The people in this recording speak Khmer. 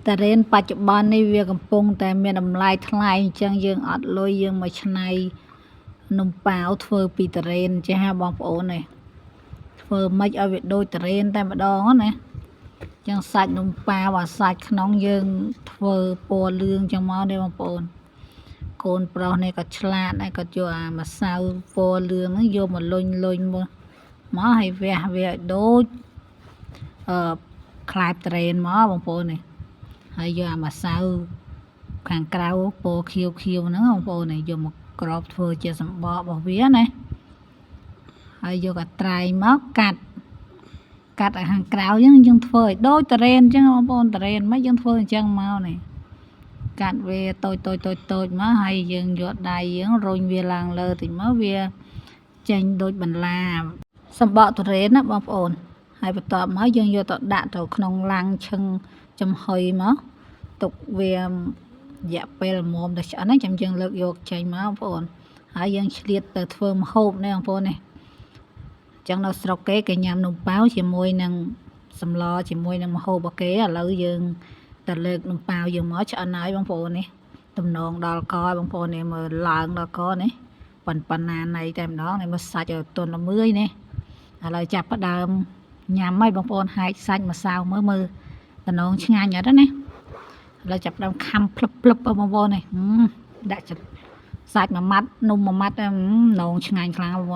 តារ៉េនបច្ចុប្បន្ននេះវាកំពុងតែមានតម្លៃថ្លៃអញ្ចឹងយើងអត់លុយយើងមកឆ្នៃនំប៉ាវធ្វើពីតារ៉េនចេះហ่าបងប្អូននេះធ្វើម៉េចឲ្យវាដូចតារ៉េនតែម្ដងណាចឹងសាច់នំប៉ាវអាសាច់ក្នុងយើងធ្វើពណ៌លឿងចឹងមកនេះបងប្អូនកូនប្រុសនេះក៏ឆ្លាតដែរក៏យកអាម្សៅពណ៌លឿងហ្នឹងយកមកលុញលុញមកមកឲ្យវះវាឲ្យដូចអឺខ្លែបតារ៉េនមកបងប្អូននេះ ហើយយកអាម្សៅខាងក្រៅពណ៌ខៀវខៀវហ្នឹងបងប្អូននេះយកមកក្របធ្វើជាសម្បករបស់វាណាហើយយកអាត្រែងមកកាត់កាត់ឲ្យខាងក្រៅហ្នឹងយើងធ្វើឲ្យដូចតារ៉េនអញ្ចឹងបងប្អូនតារ៉េនមិនយើងធ្វើអញ្ចឹងមកនេះកាត់វាតូចតូចតូចតូចមកហើយយើងយកដៃយើងរុញវាឡើងលើតិចមកវាចេញដូចបន្លាសម្បកទុរេនណាបងប្អូនហើយបន្ទាប់មកយើងយកទៅដាក់ទៅក្នុងឡាំងឈឹងចំហុយមកទុកវារយៈពេលល្មមទៅឆ្អិនហ្នឹងចាំយើងលើកយកចេញមកបងប្អូនហើយយើងឆ្លៀតទៅធ្វើម្ហូបនេះបងប្អូននេះអញ្ចឹងនៅស្រុកគេគេញ៉ាំនំប៉ាវជាមួយនឹងសម្លជាមួយនឹងម្ហូបរបស់គេឥឡូវយើងទៅលើកនំប៉ាវយើងមកឆ្អិនហើយបងប្អូននេះតំណងដល់កឲ្យបងប្អូននេះមើលឡើងដល់កនេះប៉ុនប៉ុណ្ណាណៃតែម្ដងនេះមើលសាច់ឲ្យទន់ល្មើយនេះឥឡូវចាប់ផ្ដើមញ៉ាំហើយបងប្អូនហែកសាច់ម្សៅមើលមើលតំណងឆ្ងាញ់អត់ទេណាឥឡូវចាប់ផ្ដើមខាំភ្លឹបភ្លឹបបងប្អូននេះដាក់សាច់មួយម៉ាត់នំមួយម៉ាត់នងឆ្ងាញ់ខ្លាំងបងប្អូន។